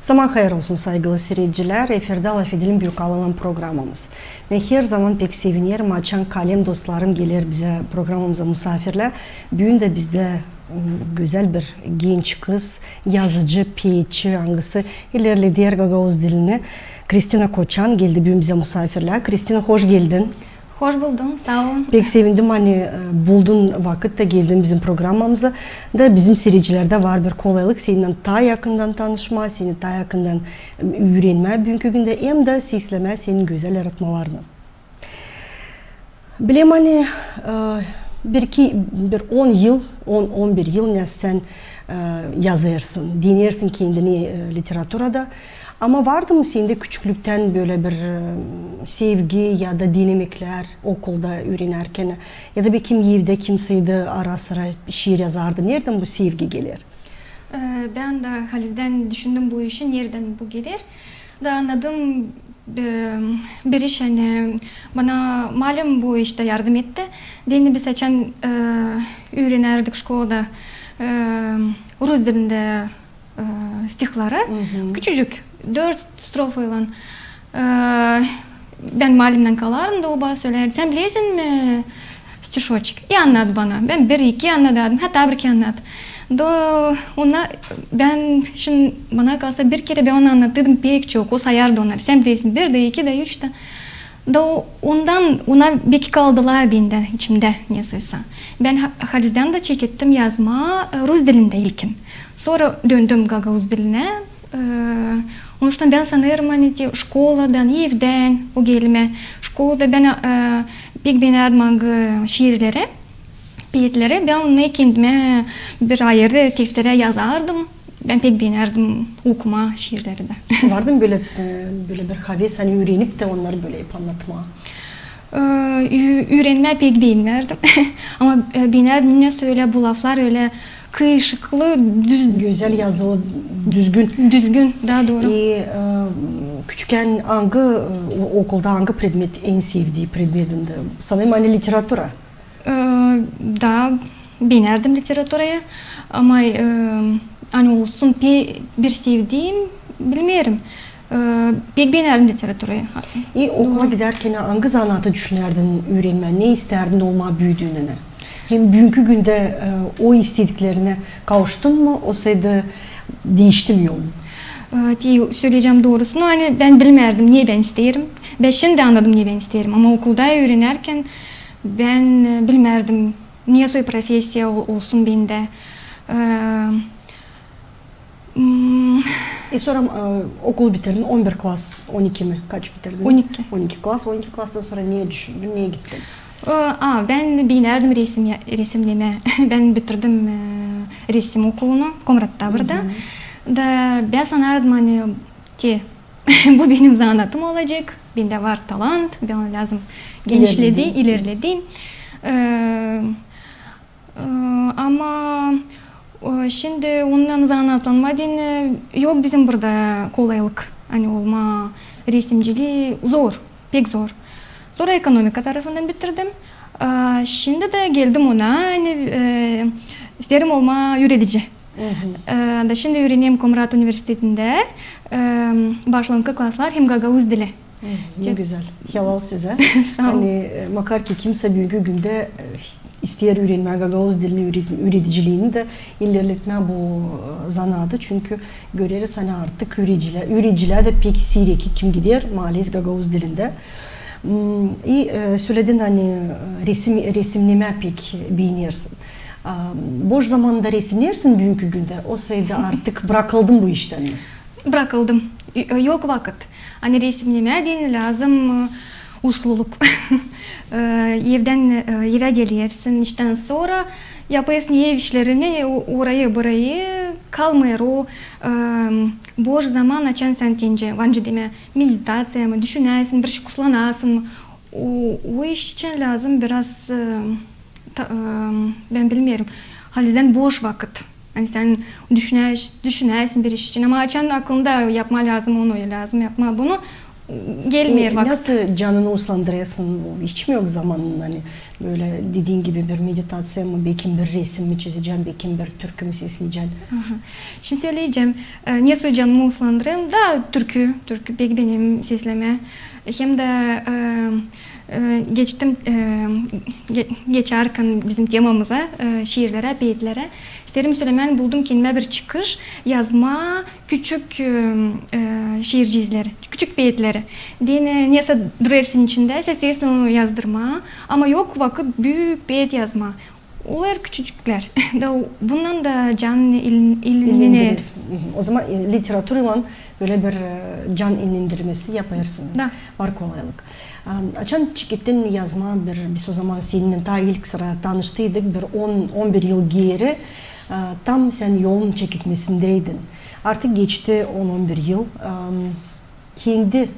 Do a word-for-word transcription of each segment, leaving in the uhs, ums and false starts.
Zaman hayır olsun, saygılı siiredicilär. Efirdä "LAFedelim" büük alanın programamız. Bän herzaman pek sevinerim, açan kalem dostlarım geler bizä programamıza musaafirlää. Büün dä bizdä, m, gözäl bir genç kız, yazıcı, peetçi, angısı ilerleder gagauz dilini. Kristina Koçan geldi büün bizä musaafirlää. Kristina, hoş geldin. Hoş buldum, saa olun. Pek sevindim, ani, e, buldun vakıt da geldin bizim programamıza. Da bizim siiredicilerdä var bir kolaylık seninnän taa yakından tanışmaa, seni taa yakından, e, üürenmää büünkü gündä, hem dä seslemää senin gözäl yaratmalarını. Bilerim, ani, e, bir iki, bir on yıl, on, on bir yıl ne sän, e, yazêrsın, denersin kendini, e, literaturada. Ama vardı mı sendä küçüklüktän bölä bir, e, sevgi ya da denemeklär okulda üürenärkän, ya da bekim evdä kimseydi ara-sıra şiir yazardı? Neredän bu sevgi geler? E, bän dä halizdän düşündüm bu işi, neredän bu geler. Da annadım, e, bir iş, ani bana malüm bu iştä yardım etti. Deyni biz açan, e, üürenärdik şkolada, e, rus dilindä e, stihları. Küçücük, dört strofaylan. E, bän malümnän kalardım da o bana sölärdi: "Sän bilersin mi stişoçik?" I annadı bana. Bän bir-iki annadım, hatta bir-iki annadım. Da ona bän şindi, bana kalsa, bir kerä bän ona annadıydım pek çok, o sayardı onnarı. "Sän bilersin bir dä, iki dä, üç dä." Da o, ondan, ona beki kaldılar bendä, içimdä, nesoysa. Bän ha-, halizdän dä çekettim yazmaa, e, rus dilindä ilkin. Sora döndüm gagauz dilinä. E, onuştan bän sanêrım, ani te şkoladan, evdän o gelmä. Şkolada bän, e, pek beenärdim angı şiirleri, peetleri. Bän onnarı kendimä bir ayırı tefterä yazardım. Bän pek beenärdim okumaa şiirleri dä. Vardı mı bölä, e, bölä bir haves, ani üürenip tä onnarı bölä hep annatmaa? E, ü-, üürenmää pek beenmärdim. Ama, e, beenärdim, nesoysa bu laflar ölä kıyışıklı, düz-, gözäl yazılı, düzgün. Düzgün, taa dooru. E, e, küçükkän angı, e, o-, okulda angı predmet en sevdii predmetindi? Sanêrım, ani literatura. E, da beenärdim literaturayı, ama, e, ani olsun pe-, bir sevdiim, bilmeerim. E, pek beenärdim literaturayı. E, okula gidärkän angı zanaatı düşünärdin üürenmää, ne istärdin olmaa büüdüünänä? Hem büünkü gündä, e, o istediklerinä kavuştun mu, osaydı diişti mi yolun? E, te söleyecäm doorusunu, ani bän bilmärdim, ne bän isteerim. Bän şindi annadım, ne bän isteerim. Ama okulda üürenärkän bän, e, bilmärdim, nesoy profesiya ol-, olsun bendä. E, mm. E, sora, e, okulu bitirdin, on bir klas, on iki mi? Kaç bitirdiniz? On iki. On iki klas, on iki klastan sora neyä düşündün, neyä gittin? E, a, bän beenärdim resim ya-, resimnemää. Bän bitirdim, e, resim okulunu, Komratta burada. Da bän sanardım, ani te bu benim zanaatım olacek, bendä var talant, bän onu lääzım genişledeyim, ilerledeyim. E, e, ama, e, şindi onunnan zanaatlanmaa deyni, e, yok bizim burada kolaylık, ani olmaa resimcilii zor, pek zor. Sora ekonomika tarafından bitirdim. E, şindi dä geldim ona, ani, e, isteerim olmaa üüredici. E, da şindi üürenerim Komrat universitetindä, e, başlankı klaslar hem gagauz dili. Ne gözäl. Helal sizä. Saa olun. Ani, e, makar ki kimsä büünkü gündä, e, isteer üürenmää gagauz dilini, üüre-, üürediciliini dä ilerletmää bu, e, zanaatı. Çünkü göreriz, ani artık üüredicilär, üüredicilär dä pek siirek kim gider, maalesef, gagauz dilindä. M, i, e, söledin, ani, e, resim, resimnemää pek beenersin. A, boş zamanında resimnersin büünkü gündä, osaydı artık brakıldın bu iştän mi? Brakıldım. Y-, e, yok vakıt. Ani resimnemää deyni lääzım, e, usluluk. E, evdän, e, evä gelersin, iştän sora yapêrsın ev işlerini, o-, orayı, burayı, kalmêêr o, e, boş zaman, açan sän tencä, var nicä demää, meditaţiya mı, düşünäsin, bir şey kuslanasın mı. O, o iş için lääzım biraz, e, ta-, e, bän bilmeerim, halizdän boş vakıt. Ani sän düşünäs-, düşünäsin bir iş için. Ama açan aklında yapmaa lääzım onu, lääzım yapmaa bunu, gelmeer vakıt. E, nasıl canını uslandırêrsın? Hiç mi yok zamanın, ani bölä dediin gibi bir meditaţiya mı, bekim bir resim mi çizecän, bekim bir türkü mü sesleyecän? Aha. Şindi söleyecäm, e, nesoy canımı uslandırêrım, da türkü, türkü pek beenerim seslemää. Hem dä, e, e, geçtim, e, ge-, geçärkän bizim temamıza, e, şiirlerä, peetlerä, isteerim sölemää, buldum kendimä bir çıkış, yazmaa küçük, e, e, şiircizleri, küçük peetleri. Deyni, nesä durêrsın içindä, sesleersin onu yazdırmaa, ama yok vakıt büük peet yazmaa. Olêr küçücüklär. Da o, bundan da can il-, ilgilenir. İlgilenirsin. Hı hı. O zaman, e, literaturaylan bölä bir, e, can ilgilendirmesi yapêrsın. Da. Var kolaylık. A, açan çekettin yazmaa bir, biz o zaman seninnän taa ilk sıra tanıştıydık, bir on, on bir yıl geeri, a, tam sän yolun çeketmesindäydin. Artık geçti on, on bir yıl. Am, kendi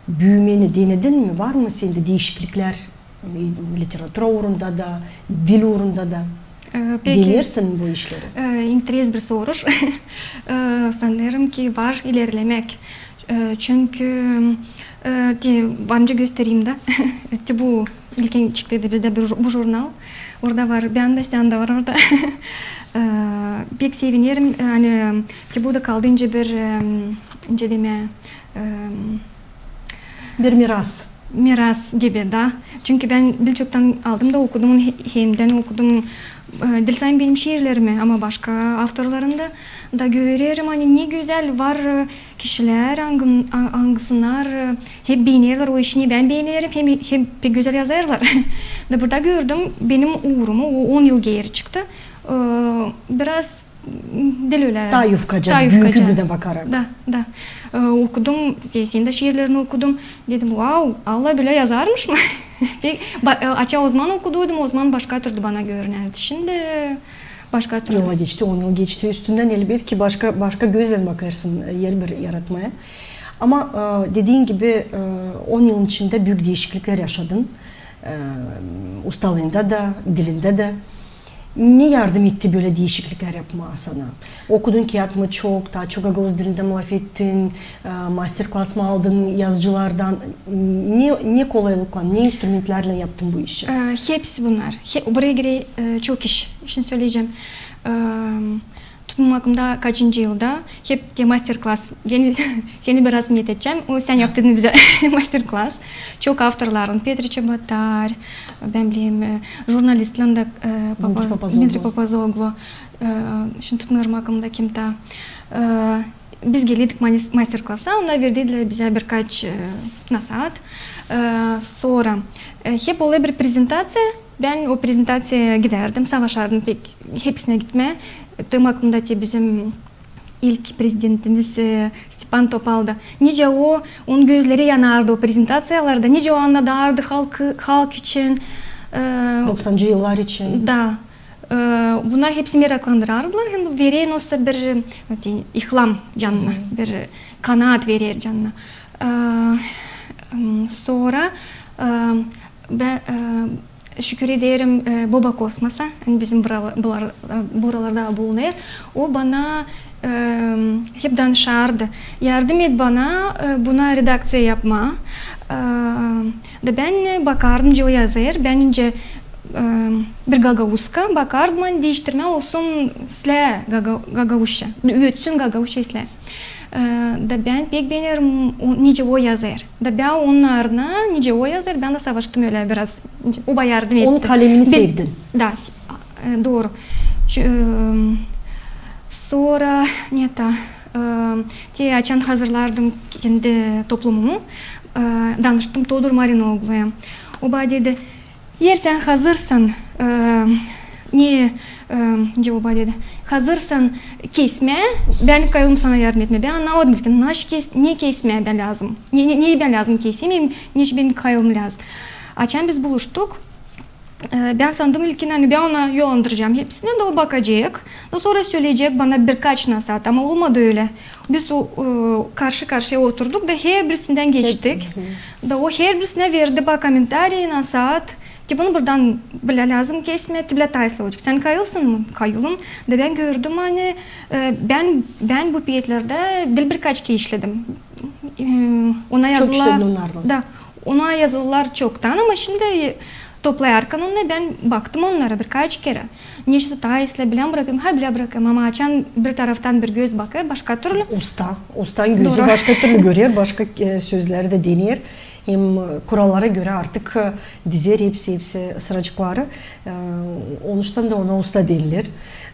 büümeni denedin mi? Var mı sendä diişikliklär, e, literatura uurunda da, dil uurunda da? E, peki. Denersin bu işleri? E, interes bir soruş. E, sanêrım ki var ilerlemäk. E, çünkü, e, te, var nicä göstereyim dä. Te bu ilkin çıktıydı bizdä bu, bu jurnal. Orada var, bän dä, sän dä var orada. E, pek sevinerim, e, ani te bu da kaldı nicä bir, e, nicä demää, e, bir miras. Miras gibi da. Çünkü bän diil çoktan aldım da okudum, he-, hem dä okudum, e, diil sade benim şiirlerimi, ama başka avtorların da, da görerim, ani ne gözäl var, e, kişilär, angın-, a-, angısılar, e, hep beenerlär o işini, bän beenerim, hem, hem pek gözäl yazêrlar. Da burada gördüm, benim uurumu, o on yıl geeri çıktı, e, biraz diil ölä. Taa yufkaca, taa yufkaca. Büünkü günä bakarak. Da, da. E, okudum, te, senin dä şiirlerini okudum. Dedim, vau, Allah bölä yazarmış mı? Pek, ba-, e, açan o zaman okuduydum, o zaman başka türlü bana görünärdi. Şindi başka türlü. Yol geçti, on yıl geçti üstündän, elbetki, başka, başka gözlän bakêrsın, e, herbir yaratmaya. Ama, e, dediin gibi, e, on yılın içindä büük diişikliklär yaşadın. E, ustalıında da, dilindä dä. Ne yardım etti bölä diişikliklär yapmaa sana? Okudun kiyat mı çok, taa çok gagauz dilindä mi lafettin, e, master-klas mı aldın yazıcılardan? Ne, ne kolaylıklan, ne instrumentlärlän yaptın bu işi? E, hepsi bunnar. He-, buraya girä, e, çok iş. Şindi söleyecäm. E, tutmam aklımda kaçıncı yılda, hep te master-klas. Genä seni biraz minnet edecäm. O sän yaptın bizä master-klas. Çok avtorların, Petri Çebotar, bän bilerim, e, jurnalistlerlän dä, e, Papa-, Dmitri Papazoglu. Dmitri Papazoglu. E, şindi tutmêêrım aklımda kim taa. E, biz geldiydik manis-, master-klasa, onnar verdilär bizä birkaç, e, nasaat. E, sora, e, hep olêr bir prezentaţiya, bän o prezentaţiyaya gidärdim, savaşardım pek hepsinä gitmää. Tutêrım aklımda te bizim ilk prezidentimiz, e, Stepan Topal da. Nicä o, onun gözleri yanardı o prezentaţiyalarda, nicä o annadardı halkı, halk için. E, doksancı yıllar için. Da. E, bunnar hepsi meraklandırardılar. Hem verär nasıl bir, e, ilham canına, bir kanaat verer canına. E, m, sora, e, bän, e, şükür ederim, e, Boba Kosmosa, ani bizim burala-, bular-, e, buralarda bulunêr. O bana, e, hep danışardı. Yardım et bana, e, buna redakţiya yapmaa. E, da bän bakardım, nicä o yazêr. Bän nicä, e, bir gagauzka bakardım, ani diiştirmää olsun islää gaga-, gagauzça. Üütsün gagauzça islää. E, da bän pek beenerim, o, nicä o yazêr. Da bän onnarına, nicä o yazêr, bän dä savaştım ölä biraz. Nicä, o bana yardım etti. Onun kalemini sevdin. Da, s-, e, dooru. Ç-, e, sora, ne taa, e, te açan hazırlardım kendi toplumumu, e, danıştım Todur Marinogluya. O bana dedi, eer sän hazırsan, e, ne, e, nicä o bana dedi, hazırsan kesmää, bän kayılım sana yardım etmää. Bän annamadım ilkin, naşey kes-, ne kesmää bän lääzım? Ne, ne, ne bän lääzım keseyim, hem ne bän kayılım lääzım? Açan biz buluştuk, e, bän sandım ilkin, ani bän ona yollandıracam hepsini, da o bakacek. Da sora söleyecek bana birkaç nasaat, ama olmadı ölä. Biz o, e, karşı-karşıya oturduk da herbirisindän geçtik. Da o herbirisinä verdi bana komentariy, nasaat. Te bunu buradan bölä lääzım kesmää, te bölä taa islää olacek. Sän kayılsın mı? Kayılım. Da bän gördüm, ani, e, bän, bän bu peetlerdä diil birkaç kerä işledim. E, ona yazılar, da, ona yazılar çoktan, ama şindi toplayarkan onu, bän baktım onnara birkaç kerä. Neçin taa islää bilän brakayım, ha, bilän brakayım, ama açan bir taraftan bir göz bakêr, başka türlü. Usta, ustanın gözü başka türlü görer, başka, e, sözleri dä dener. Hem, e, kurallara görä artık, e, dizer hepsi, hepsi sıracıkları. E, onuştan da ona usta deniler.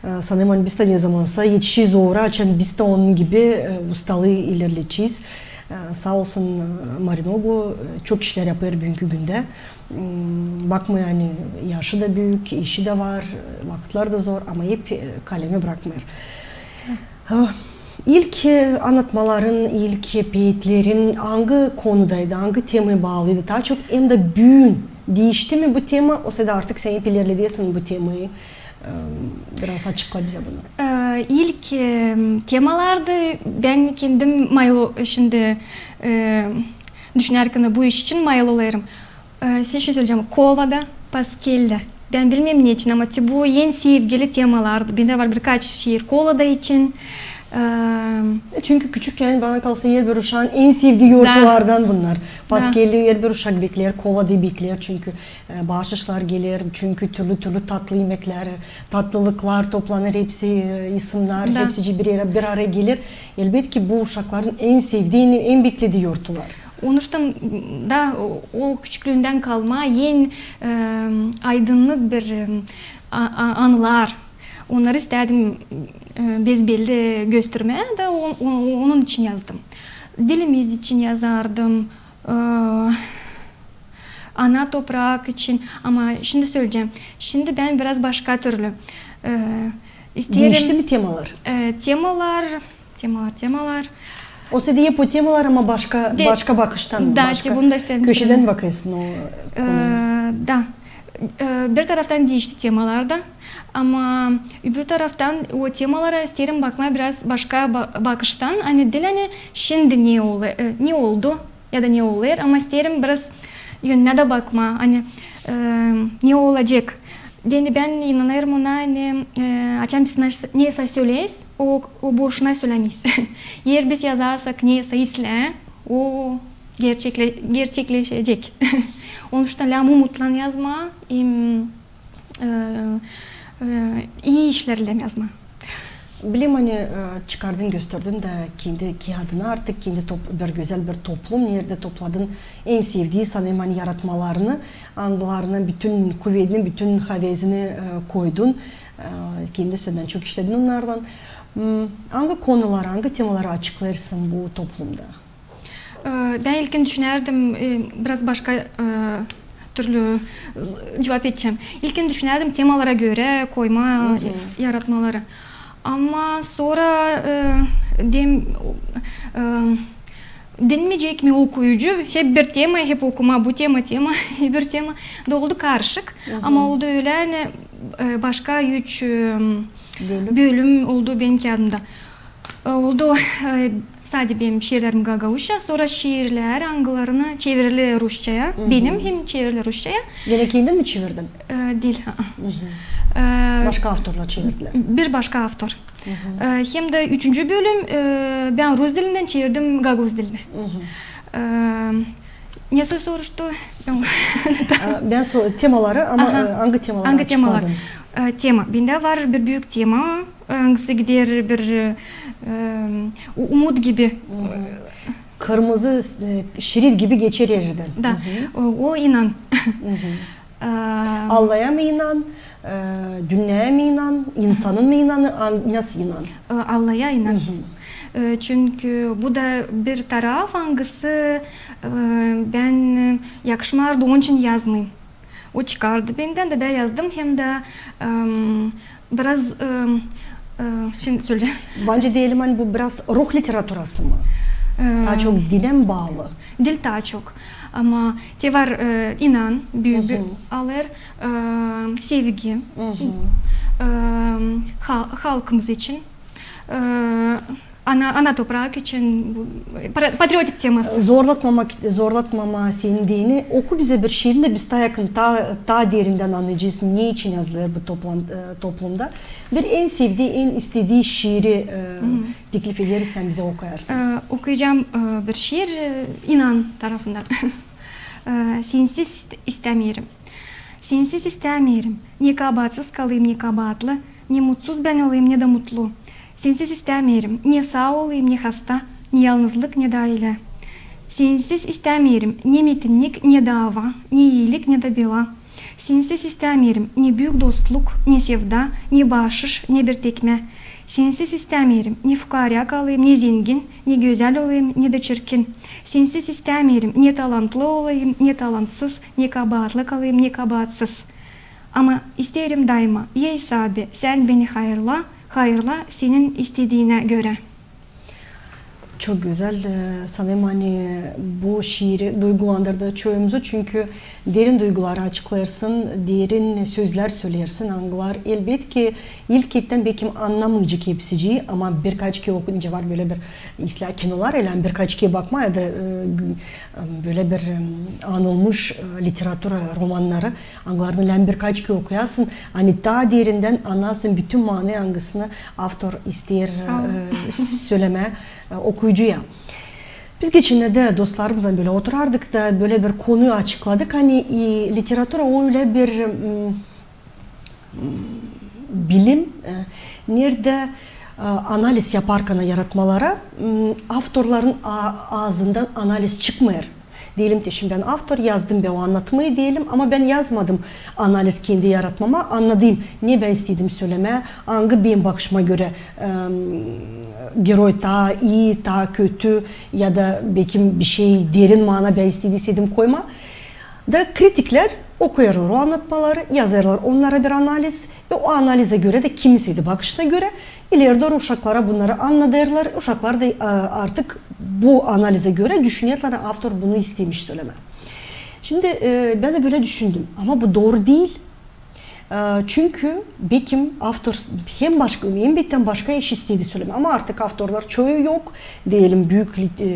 E, sanêrım, ani biz dä ne zamansa etişeriz ora, açan biz dä onun gibi, e, ustalıı ilerledecez. E, saa olsun, e, Marinoglu, e, çok işlär yapêr büünkü gündä. M, bakmêêr, ani yaşı da büük, işi dä var, e, vakıtlar da zor, ama hep, e, kalemi brakmêêr. Ha, ilk, e, annatmaların, ilk, e, peetlerin angı konudaydı, angı temaya baalıydı? Taa çok hem dä büün diişti mi bu tema, osa da artık sän hep ilerledesin bu temayı? E, biraz açıkla bizä bunu. E, ilk, e, temalardı, bän kendim mayıl o-, şindi, e, düşünärkän bu iş için mayıl olêrım. E, sizä şunu söleyecäm. Kolada, paskellä. Bän bilmeerim neçin, ama te bu en sevgili temalardı. Bendä var birkaç şiir kolada için. E, çünkü küçükkän, bana kalsa, herbir uşaan en sevdii yortulardan bunnar. Paskelli herbir uşak bekleer, koladayı bekleer, çünkü, e, baaşışlar geler, çünkü türlü-türlü tatlı imeklär, tatlılıklar toplanêr, hepsi, e, ismnär, hepsicii bir araya geler. Elbetki, bu uşakların en sevdii, en, en bekledii yortular. Onuştan da o, o küçüklüündän kalma en, e, aydınnık bir, e, a-, a-, anılar. Onnarı istädim, e, bezbelli göstermää da o-, o-, onun için yazdım. Dilimiz için yazardım, e, ana toprak için. Ama şindi söleyecäm. Şindi bän biraz başka türlü, e, isteerim. Diişti mi temalar? E, temalar, temalar, temalar. Osa da hep o temalar, ama başka, başka bakıştan, başka köşedän bakêrsın o konuya. E, da. E, bir taraftan diişti temalar da, ama öbür taraftan o temalara isteerim bakmaa biraz başka ba-, bakıştan. Ani diil, ani şindi ne ola-, e, ne oldu ya da ne olêr, ama isteerim biraz önä dä bakmaa, ani, e, ne olacek. Deyni bän inanêrım ona, ani, e, açan biz ne-, nesä söleeriz, o, o boşuna sölämeer. Eer biz yazarsak nesä islää, o gerçekle-, gerçekleşecek. Onuştan lääzım umutlan yazmaa, hem, e, e, ii işlerlän yazmaa. Bilerim, ani, e, çıkardın, gösterdin dä kendi kiyadını artık, kendi top-, bir gözäl bir toplum, neredä topladın en sevdii, sanêrım, ani yaratmalarını, angılarına bütün kuvedini, bütün havezini, e, koydun. E, kendi sendän çok işledin onnardan. M, angı konuları, angı temaları açıklêêrsın bu toplumda? E, bän ilkin düşünärdim, e, biraz başka, e, türlü, e, cuvap edecäm. İlkin düşünärdim temalara görä koymaa, e, yaratmaları. Ama sora, e, dem-, e, dinmeyecek mi okuyucu? Hep bir tema, hep okumaa bu tema, tema, hep bir tema. Da oldu karışık. Ama oldu ölä, ani, e, başka üç, e, bölüm oldu benim kiyadımda. E, oldu, e, sade benim şiirlerim gagauzça, sora şiirlär, angılarını çevirdiler rusçaya. Benim hem çevirdiler rusçaya. Genä kendin mi çevirdin? E, diil, ha. E, başka avtorlar çevirdilär. Bir başka avtor. E, hem dä üçüncü bölüm, e, bän rus dilindän çevirdim gagauz dilinä. E, ne sor-, soruştu? E, bän so-, temaları, ama, e, angı temaları açıkladın? E, tema. Bendä var bir büük tema. Angısı gider bir, e, u-, umut gibi. Kırmızı, e, şerit gibi geçer erädän. Da. O, o inan. E, Allaya mı inan, e, dünneyä mi inan, insanın mı inanı, an-, nasıl inan? E, Allaya inan. E, çünkü bu da bir taraf, angısı, e, bän, e, yakışmêêr, onun için yazmayım. O çıkardı bendän dä, bän yazdım, hem dä, em, biraz, em, e, şindi söleyecäm. Bence deyelim, ani bu biraz ruh literaturası mı? E, taa çok dilä mi baalı? Diil taa çok. Ama te var, e, inan, büü-, büü-, alêr, e, sevgi, e, ha-, halkımız için, e, ana, ana toprak için bu, e, pra-, patriotik teması. Zorlatmamak, zorlatmama senin deyni. Oku bizä bir şiirini dä biz taa yakın, taa, taa derindän annayacez, ne için yazılêr bu toplan-, e, toplumda. Bir en sevdii, en istedii şiiri, e, teklif ederiz, sän bizä okuyarsın. E, okuyacam, e, bir şiir, e, İnan tarafından. E, sensiz ist-, istämeerim. Sensiz istämeerim, ne kabaatsız kalayım, ne kabaatlı, ne mutsuz bän olayım, ne dä mutlu. Sensiz istämeerim, ne saa olayım, ne hasta, ne yalnızlık, ne dä aylä. Sensiz istämeerim, ne metinnik, ne daava, ne iilik, ne dä bela. Sensiz istämeerim, ne büük dostluk, ne sevda, ne baaşış, ne bir tekmä. Sensiz istämeerim, ne fukaarä kalayım, ne zengin, ne gözäl olayım, ne dä çirkin. Sensiz istämeerim, ne talantlı olayım, ne talantsız, ne kabaatlı kalayım, ne kabaatsız. Ama isteerim daima, ey Saabi, sän beni hayırla, hayırla senin istediinä görä. Çok gözäl, e, sanêrım, ani bu şiir duygulandırdı çoyumuzu, çünkü derin duyguları açıklêêrsın, derin sözlär söleersin, angılar, elbetki, ilk kettän bekim annamayacek hepsicii, ama birkaç kerä okuyunca var bölä bir islää kinolar, elän birkaç kerä bakmaa ya da, e, gü-, bölä bir, e, anılmış, e, literatura romannarı, angılarını lääzım birkaç kerä okuyasın, ani taa derindän annasın bütün maanayı, angısını avtor isteer, e, sölemää, e, okuyucuya. Biz geçennerdä dostlarımızlan bölä oturardık da bölä bir konuyu açıkladık, ani, e, literatura o ölä bir, m, bilim, e, neredä, e, analiz yaparkana yaratmalara, m, avtorların a-, aazından analiz çıkmêêr. Deyelim te, şindi bän avtor, yazdım bän o annatmayı, deyelim, ama bän yazmadım analiz kendi yaratmama, annadayım, ne bän istedim sölemää, angı benim bakışıma görä, e, geroy taa ii, taa kötü, ya da bekim bir şey derin maana bän istediysäydim koymaa. Da kritiklär okuyêrlar o annatmaları, yazêrlar onnara bir analiz, e, o analizä görä dä, kimisey dä bakışına görä, ileri dooru uşaklara bunnarı annadêrlar, uşaklar da, e, artık bu analizä görä düşünerlär, avtor bunu istemiş sölemää. Şindi, e, bän dä bölä düşündüm, ama bu dooru diil. E, çünkü bekim avtor hem başka, hem bektän başka iş istedi sölemää. Ama artık avtorlar çoyu yok. Deyelim, büük lit-, e,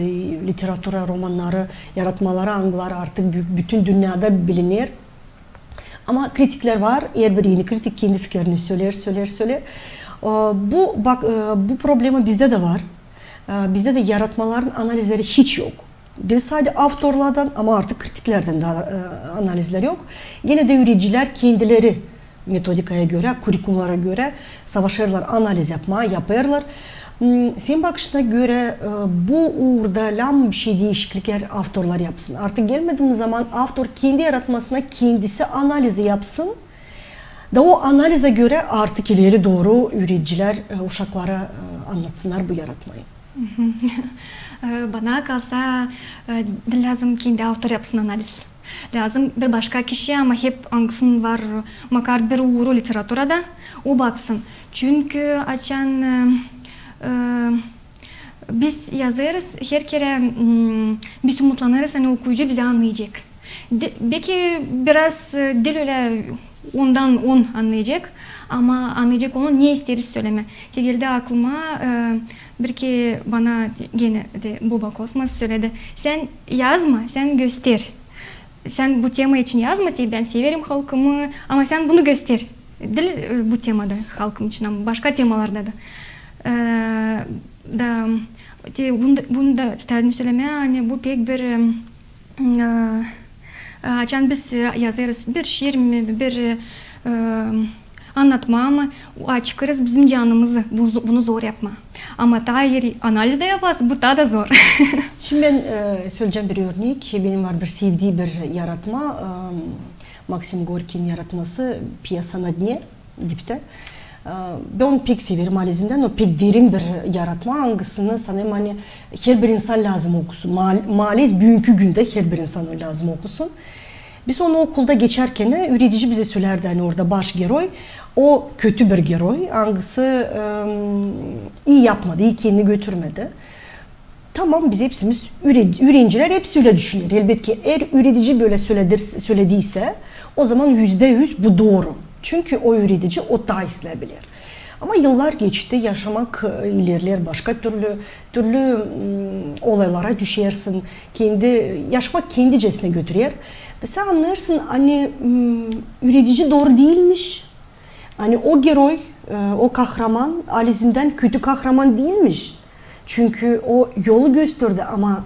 literatura romannarı yaratmaları, angıları artık bü-, bütün dünnedä biliner. Ama kritiklär var, herbir eni kritik kendi fikirini söleer, söleer, söleer. E, bu, bak, e, bu problema bizdä dä var. E, bizdä dä yaratmaların analizleri hiç yok. Diil sade avtorlardan, ama artık kritiklerdän dä, e, analizler yok. Genä dä üüredicilär kendileri metodikaya görä, kurikulumlara görä savaşêrlar analiz yapmaa, yapêrlar. M, senin bakışına görä, e, bu uurda lääzım bir şey diişikliklär avtorlar yapsın? Artık gelmedi mi zaman avtor kendi yaratmasına kendisi analizi yapsın? Da o analizä görä artık ileri dooru üüredicilär, e, uşaklara, e, annatsınnar bu yaratmayı. E, bana kalsa, e, diil lääzım kendi avtor yapsın analiz. Lääzım bir başka kişi, ama hep angısının var, makar bir uuru literaturada, o baksın. Çünkü açan, e, e, biz yazêrız, her kerä, m, biz umutlanêrız, ani okuyucu bizi annayacek. De, beki biraz, e, diil ölä ondan on annayacek, ama annayacek onu, ne isteeriz sölemää. Te geldi aklıma, e, bir kerä bana genä dä Buba Kosmos söledi: sän yazma, sän göster. Sän bu tema için yazma, te bän severim halkımı, ama sän bunu göster. Diil, e, bu temada halkım için, ama başka temalarda da. E, da, te, bunu da, bunu da istedim sölemää, ani bu pek bir, e, e, açan biz, e, yazêrız bir şiir mi, bir, e, annatma mı, açıkêrız bizim canımızı, bu, bunu zor yapmaa. Ama taa eer analiz dä yaparsın, bu taa da zor. Şindi bän, e, söleyecäm bir örnek. Benim var bir sevdii bir yaratma, e, Maksim Gorkinin yaratması "Pyesa na dne", diptä. E, bän onu pek severim, halizdän, o pek derin bir yaratma, angısını sanêrım, ani herbir insan lääzım okusun. Maal-, maaliz büünkü gündä herbir insan lääzım okusun. Biz onu okulda geçärkenä, e, üüredici bizä sölärdi, ani orada baş geroy, o kötü bir geroy, angısı, e, ii yapmadı, ii kendini götürmedi. Tamam, biz hepsimiz, üüre-, üürenicilär hepsi ölä düşüner. Elbetki, eer üüredici bölä söledir-, sölediysä, o zaman üzdä üz bu dooru. Çünkü o üüredici o taa islää biler. Ama yıllar geçti, yaşamak, e, ilerleer başka türlü, türlü, m, olaylara düşersin, kendi, yaşamak kendicesinä götürer. Da sän annêêrsın, ani, m, üredici dooru diilmiş, ani o geroy, e, o kahraman, Alizindän kötü kahraman diilmiş. Çünkü o yolu gösterdi, ama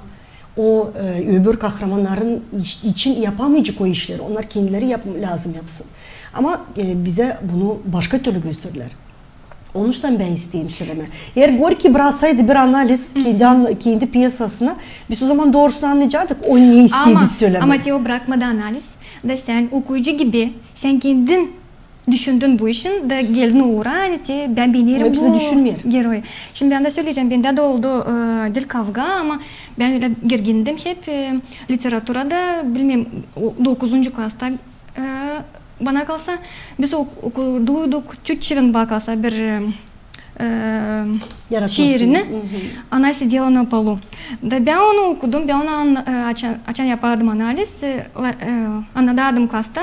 o, e, öbür kahramannarın iç-, için yapamayacek o işleri. Onnar kendileri yap-, lääzım yapsın. Ama, e, bizä bunu başka türlü gösterdilär. Onuştan bän isteerim sölemää. Eer Gorkiy braksaydı bir analiz kendi an-, kendi pyesasına, biz o zaman doorusunu annayacaktık, o ne isteedi sölemää. Ama te o brakmadı analiz, da sän okuyucu gibi, sän kendin düşündün bu işin, da geldin uura, ani te, bän beenerim bu geroyu. Ama hepsi dä düşünmeer. Şindi bän dä söleyecäm, bendä dä oldu, e, diil kavga, ama bän ölä gergindim hep, e, literaturada, bilmeerim, o, dokuzuncu klasta, e, bana kalsa, biz ok-, okuduyduk Tütçevin, bana kalsa, bir, e, e, şiirini. Yaratmasını. Hı hı. Она сидела на полу. Da bän onu okudum, bän onu an-, e, açan, açan yapardım analiz, e, la-, e, annadaydım klasta,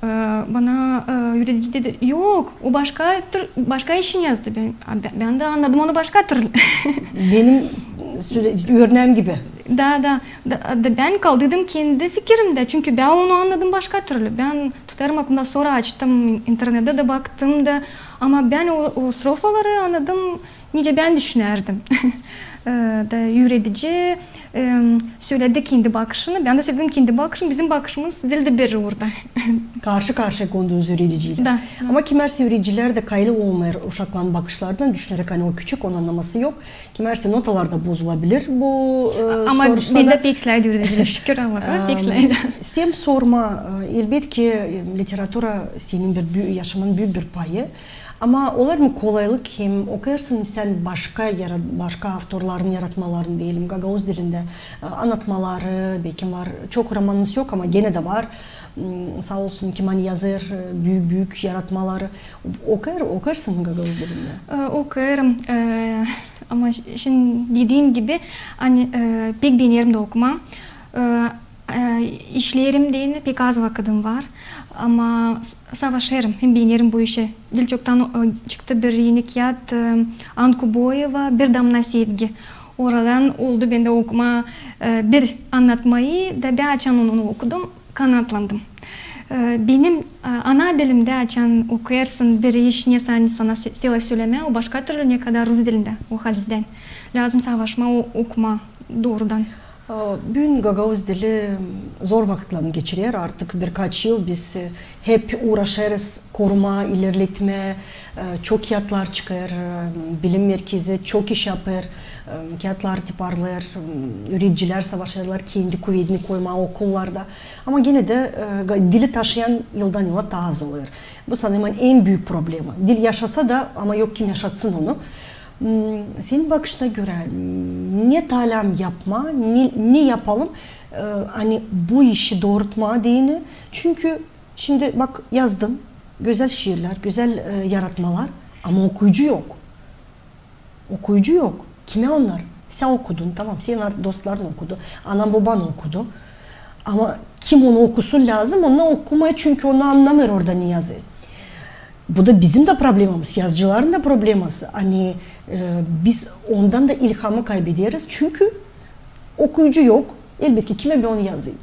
e, bana, e, üredici dedi, yok, o başka tür-, başka işin yazdı. Bän, a, bän, bän dä annadım onu başka türlü. Benim süre-, örneem gibi. Da, da, da, da bän kaldıydım kendi fikirimdä, çünkü bän onu annadım başka türlü. Bän tutêrım aklımda, sora açtım, internettä dä baktım da, ama bän o, o strofaları annadım, nicä bän düşünärdim. E, da üredici, e, söledi kendi bakışını, bän dä söledim kendi bakışımı, bizim bakışımız diildi bir uurda. Karşı-karşıya kondunuz üredici ile. Da, da. Ama kimärsi üredicilär dä kayıl olmêêr uşakların bakışlarından, düşüneräk, ani o küçük, onun annaması yok. Kimärsi notalarda bozulabilir bu, e, soruşlarda. Ama bendä pek islää üredici, şükür Allaha, pek islää. Em, isteerim sormaa, e, elbetki, e, literatura senin bir bü-, yaşamanın büük bir payı. Ama olêr mı kolaylık, hem okuyêrsın sän başka yara-, başka avtorların yaratmalarını, deyelim, gagauz dilindä, e, annatmaları, bekim var, çok romanınız yok, ama genä dä var. M, saa olsun, kimin yazêr, e, büük-büük yaratmaları. Okuyêr, okuyêrsın mı gagauz dilindä? E, okuyêrım, e, ama ş-, şindi dediim gibi, ani, e, pek beenerim dä okumaa. E, e, işleerim deyni pek az vakıdım var. Ama s-, savaşêrım, hem beenerim bu işi. Diil çoktan, e, çıktı bir eni kiyat, e, Ankuboeva, Bir damna sevgi. Oradan oldu bendä okumaa, e, bir annatmayı, da bän açan onu okudum, kanatlandım. E, benim, e, ana dilimdä açan okuyêrsın bir iş, nesä, ani sana se-, sölä sölemää, o başka türlü, ne kadar rus dilindä, o halizdän. Lääzım savaşmaa, o-, okumaa doorudan. E, büün gagauz dili zor vakıtlarını geçirer. Artık birkaç yıl biz, e, hep uuraşêrız korumaa, ilerletmää, e, çok kiyatlar çıkêr, e, bilim merkezi çok iş yapêr, e, kiyatlar tiparlêêr, e, üredicilär savaşêrlar kendi kuvedini koymaa okullarda. Ama genä dä, e, ga-, dili taşıyan yıldan yıla taa az olêr. Bu, sanêrım, en büük problema. Dil yaşasa da, ama yok kim yaşatsın onu. M, senin bakışına görä, m, ne talää yapmaa, ne, ne yapalım, e, ani bu işi doorutmaa deyni? Çünkü şindi bak, yazdın gözäl şiirlär, gözäl, e, yaratmalar, ama okuyucu yok. Okuyucu yok. Kimä onnar? Sän okudun, tamam, senin ar-, dostların okudu, anan-boban okudu. Ama kim onu okusun lääzım, onnar okumêêr, çünkü onnar annamêêr orada ne yazılı. Bu da bizim dä problemamız, yazıcıların da probleması. Ani, e, biz ondan da ilhamı kaybederiz, çünkü okuyucu yok. Elbetki, kimä bän onu yazayım?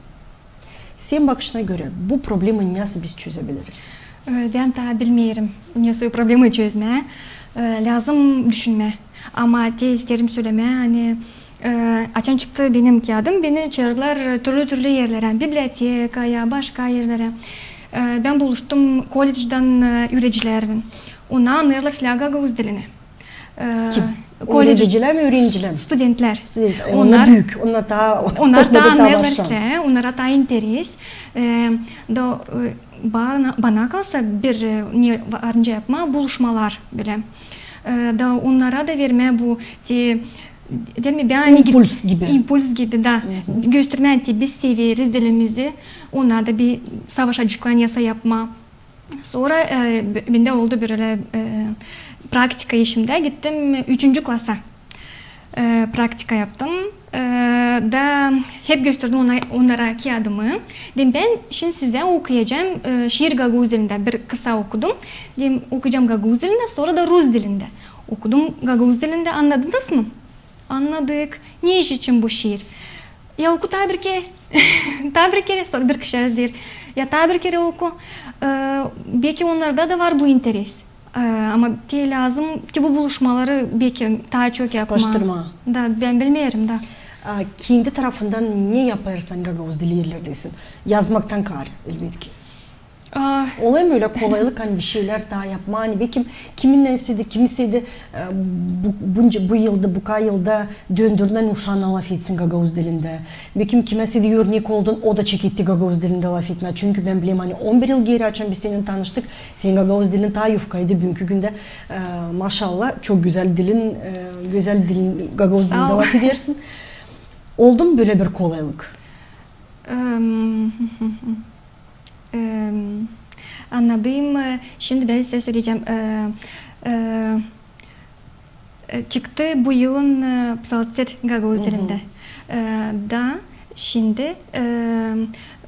Senin bakışına görä, bu problemayı nasıl biz çözebiliriz? E, bän taa bilmeerim, nasıl o problemayı çözmää. E, lääzım düşünmää. Ama te isteerim sölemää, ani, e, açan çıktı benim kiyadım, beni çaardılar türlü-türlü erlerä, bibliotekaya, başka erlerä. E, bän buluştum kollejdän, e, üüredicilerlän. Onnar annêêrlar islää gagauz dilini. E, kim? Üüredicilär mi, üürenicilär mi? Studentlär. Studentlär. Onnar büük, onnar taa, onnar taa annêêrlar islää, onnara taa interes. E, da, e, bana, bana kalsa bir, e, ne var nicä yapmaa, buluşmalar bölä. E, da onnara da vermää bu, te, deerim, bän impuls gibi. Impuls gibi, da. Göstermää, te biz seveeriz dilimizi, onnar da bir savaşaceklar nesä yapmaa. Sora, e, b-, bendä oldu bir ölä, e, praktika işimdä. Gittim üçüncü klasa. E, praktika yaptım. E, Da hep gösterdim ona, onnara kiyadımı. Dedim, bän şindi sizä okuyacam, e, şiir gagauz dilindä. Bir kısa okudum. Dedim, okuyacam gagauz dilindä, sora da rus dilindä. Okudum gagauz dilindä, annadınız mı? Annadık. Ne iş için bu şiir? Ya oku taa bir kerä. Taa bir kerä, sora bir kişi deyir. Ya taa bir kerä oku. E, beki onnarda da var bu interes. E, ama te lääzım te bu buluşmaları beki taa çok yapmaa. Sıklaştırmaa. Da, bän bilmeerim da. A, kendi tarafından ne yapêrsın, gagauz dili erlerdäsin? Yazmaktan kaarä, elbetki. A, olêr mı ölä kolaylık, ani bir şeylär taa yapmaa, ani beki kiminnän istedi, kimi istedi, e, bu, bunca, bu yılda, bu kadar yılda döndürdün, ani uşaannan lafetsin gagauz dilindä. Beki kimä istedi örnek oldun, o da çeketti gagauz dilindä lafetmää. Çünkü bän bilerim, ani on bir yıl geeri, açan biz seninnän tanıştık, senin gagauz dilin taa yufkaydı, büünkü gündä, e, maşallah, çok gözäl dilin, e, gözäl dilin, gagauz dilindä lafedersin. Oldu mu bölä bir kolaylık? Em, em, annadım. E, şindi bän sizä söleyecäm. E, e, e, çıktı bu yılın, e, psalter gagauz dilindä. E, da şindi, e,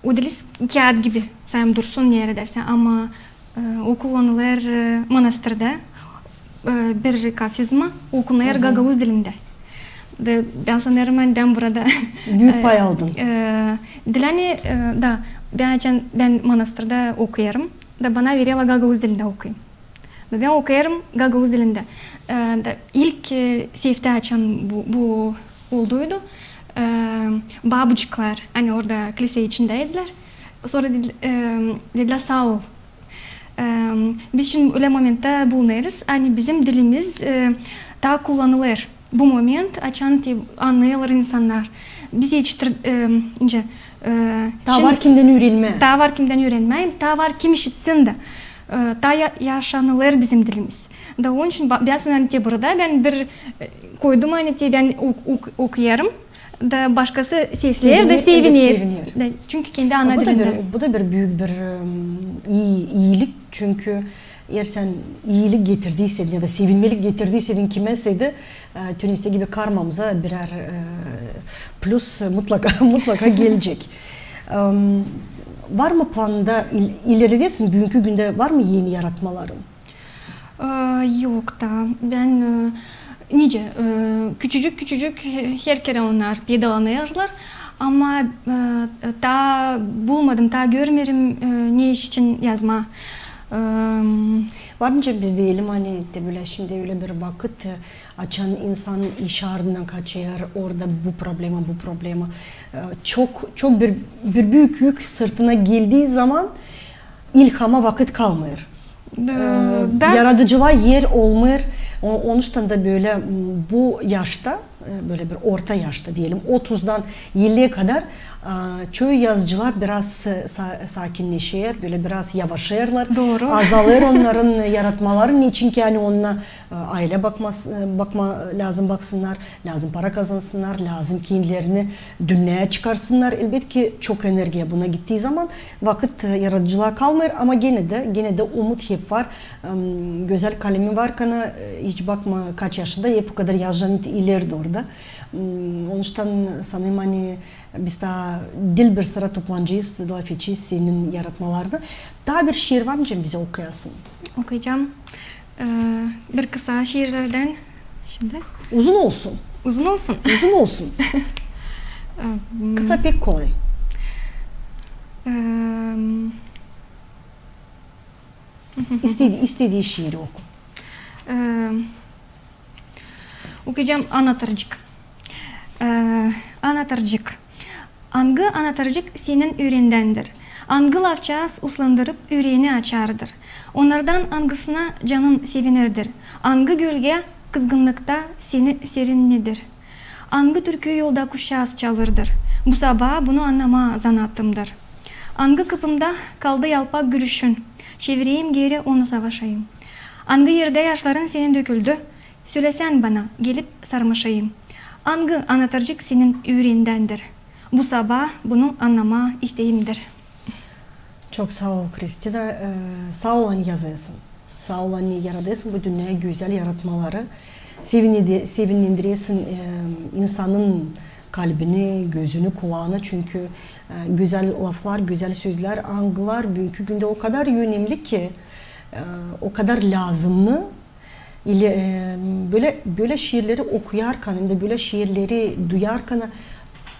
o diil kiyat gibi, sän dursun neredäsä, ama, e, o kullanılêr, e, manastırda, e, bir kafizma okunêr gagauz dilindä. Da bän sanêrım, ani bän burada büük, e, pay aldın. E, diil ani, e, da, bän açan, bän manastırda okuyêrım, da bana vererlär gagauz dilindä okuyayım. Da bän okuyêrım gagauz dilindä. E, da ilk, e, seftä açan bu, bu olduydu, e, babuçklar, ani orada klise içindäydilär. Sora dedi-, e, dedilär, saa ol. E, biz şindi ölä momenttä bulunêrız, ani bizim dilimiz, e, taa kullanılêr. Bu moment, açan te annêêrlar insannar. Biz etiştir-, e, nicä, e, taa var kimdän üürenmää. Taa var kimdän üürenmää, taa var kim işitsin dä. E, taa ya-, yaşanılêr bizim dilimiz. Da onun için ba-, bän sanêrım, ani te burada bän bir, e, koydum, ani te bän ok-, ok-, okuyêrım. Da başkası sesleer da seviner. Seviner, seviner. Da, çünkü kendi ana dilindä. Bu da bir, bu da bir büük bir, em, ii-, iilik. Çünkü eer sän iilik getirdiysän ya da sevinmelik getirdiysän kimäsä dä, e, Tüniste gibi karmamıza birär, e, plus mutlaka, mutlaka gelecek. Em, var mı planında il-, ileridä, büünkü gündä var mı eni yaratmaların? E, yok taa. Bän, e, nicä, e, küçücük-küçücük he-, her kerä onnar peydalanêrlar. Ama, e, taa bulmadım, taa görmeerim, e, ne iş için yazmaa. Em, var nicä biz deyelim, ani te bölä şindi ölä bir vakıt, e, açan insan iş ardından kaçêr, orada bu problema, bu problema. E, çok, çok bir, bir büük yük sırtına geldiği zaman ilhama vakıt kalmêêr. E, da. Yaradıcılıa er olmêêr. O-, onuştan da bölä, m, bu yaşta, e, bölä bir orta yaşta deyelim, otuzdan elliye kadar, a, çoyu yazıcılar biraz, e, sa-, sakinleşer, bölä biraz yavaşêrlar. Dooru. Azalêr onnarın yaratmaları. Neçinki ani onnar, e, aylä bakma, e, bakma lääzım, baksınnar, lääzım para kazansınnar, lääzım kendilerini dünneyä çıkarsınnar. Elbetki, çok energiya buna gittiği zaman vakıt, e, yaradıcılıa kalmêêr, ama genä dä, genä dä umut hep var. Em, gözäl kalemi var, kana, e, hiç bakma kaç yaşında, hep o kadar yazacan ileri dooru da. M, onuştan sanêrım, ani biz taa diil bir sıra toplanacez, lafedecez senin yaratmalarını. Taa bir şiir var mı, nicä, bizä okuyasın? Okuyacam. E, bir kısa şiirlerdän şindi. Uzun olsun. Uzun olsun. Uzun olsun. E, m, kısa pek kolay. E, m, istedii, istedii şiiri oku. E, okuyacam. Anatarcık. E, anatarcık. Angı anatarcık senin üürändändir? Angı lafçaaz uslandırıp üüräni açardır? Onnardan angısına canın sevinirdir? Angı gölgä kızgınnıkta seni serinnedir? Angı türkü yolda kuşçaaz çalırdır? Bu sabaa bunu annamaa zanaatımdır. Angı kıpımda kaldı yalpak gülüşün? Çevireyim geeri onu, savaşayım. Angı erdä yaşların senin döküldü? Söläsän bana, gelip sarmaşayım. Angı anatarcık senin üürändändir? Bu sabaa bunu annamaa isteemdir. Çok saa ol, Kristina. E, saa ol, ani yazêrsın. Saa ol, ani yaradêrsın bu dünneyä gözäl yaratmaları. Sevinedi-, sevindiresin, e, insanın kalbini, gözünü, kulaanı, çünkü e, gözäl laflar, gözäl sözlär, angılar büünkü gündä o kadar önemli ki, e, o kadar lääzımnı. İle, e, bölä, bölä şiirleri okuyarkan hem dä bölä şiirleri duyarkan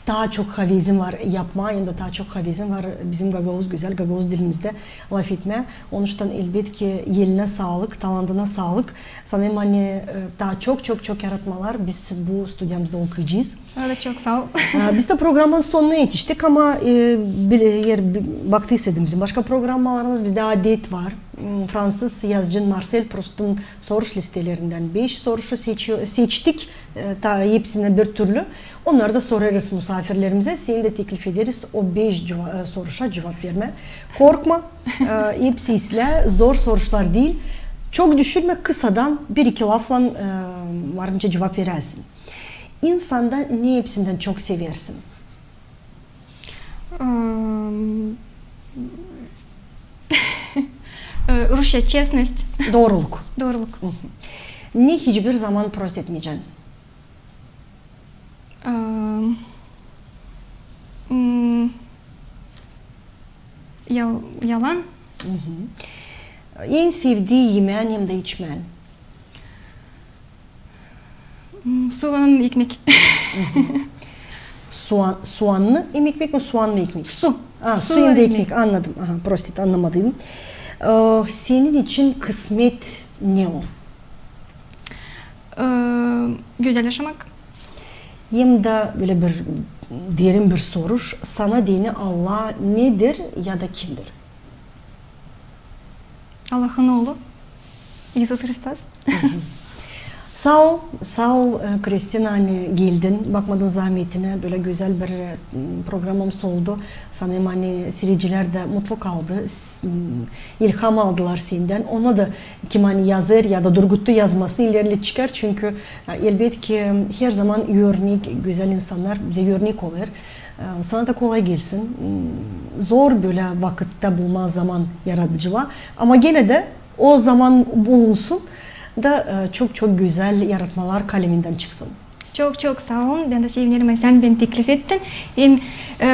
taa çok havezim var yapmaa, hem dä taa çok havezim var bizim gagauz, gözäl gagauz dilimizdä lafetmää. Onuştan, elbetki, elinä saalık, talantına saalık. Sanêrım, ani e, taa çok, çok, çok yaratmalar biz bu studiyamızda okuyacez. Sana da çok saa ol. E, biz dä programmanın sonuna etiştik, ama e, bile, eer bi- baktıysaydın bizim başka programmalarımız, bizdä adet var. M, fransız yazıcı Marsel Prustun soruş listelerindän beş soruşu seçiyo- seçtik. E, taa hepsinä bir türlü. Onnarı da sorêrız musaafirlerimizä, seni dä teklif ederiz o beş cuva- e, soruşa cuvap vermää. Korkma, e, hepsi islää, zor soruşlar diil. Çok düşünmä, kısadan bir-iki laflan e, varınca cuvap verersin. İnsanda ne hepsindän çok seversin? Am, e, rusça честность. Dooruluk. Dooruluk. Ne hiçbir zaman prost etmeycän? Am, mm, yal- yalan. En sevdii yemään hem dä içmään? Mm, suulan ekmek. Suan, suannı hem ekmek mi, suan mı ekmek? Su. A, su hem dä ekmek. Annadım. Aha, prost et, annamadıydım. E, senin için kısmet ne o? E, gözäl yaşamak. Hem dä bölä bir derin bir soruş. Sana deyni Allah nedir ya da kimdir? Allahın oolu, İisus Hristos. Saa ol, saa ol, e, Kristina, ani geldin, bakmadın zaametinä, bölä gözäl bir e, programamız oldu. Sanêrım, ani siiredicilär dä mutlu kaldı, s- m, ilham aldılar sendän. Ona da kim ani yazêr ya da durguttu yazmasını, ilerlä çıkar, çünkü e, elbetki, herzaman örnek, gözäl insannar bizä örnek olêr. E, sana da kolay gelsin. M, zor bölä vakıtta bulmaa zaman yaradıcılıa, ama genä dä o zaman bulunsun da e, çok-çok gözäl yaratmalar kalemindän çıksın. Çok-çok saa olun. Bän dä sevinerim, ani sän beni teklif ettin. Hem e,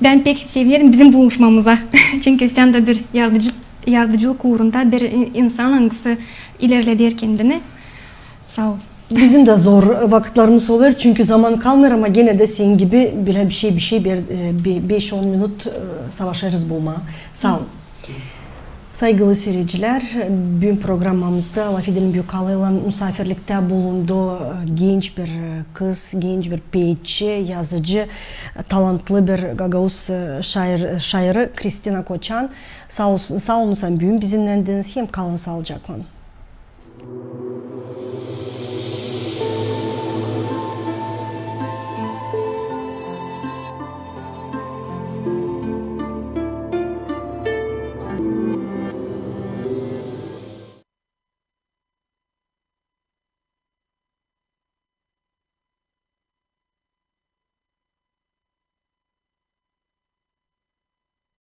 bän pek sevinerim bizim buluşmamıza. Çünkü sän dä bir yaradıcı- yaradıcılık uurunda bir in- insan, angısı ilerleder kendini. Saa ol. Bizim dä zor vakıtlarımız olêr, çünkü zaman kalmêêr, ama genä dä senin gibi bölä bir şey, bir şey bir, e, bir beş-on minut e, savaşêrız bulmaa. Saa ol. Saygılı siiredicilär, büün programamızda Lafedelim Büük Alaylan musaafirliktä bulundu e, genç bir e, kız, genç bir peetçi, yazıcı, e, talantlı bir gagauz e, şair, şairı Kristina Koçan. Saa olsun, saa olun, ani büün bizimnändiniz, hem kalın saalıcaklan.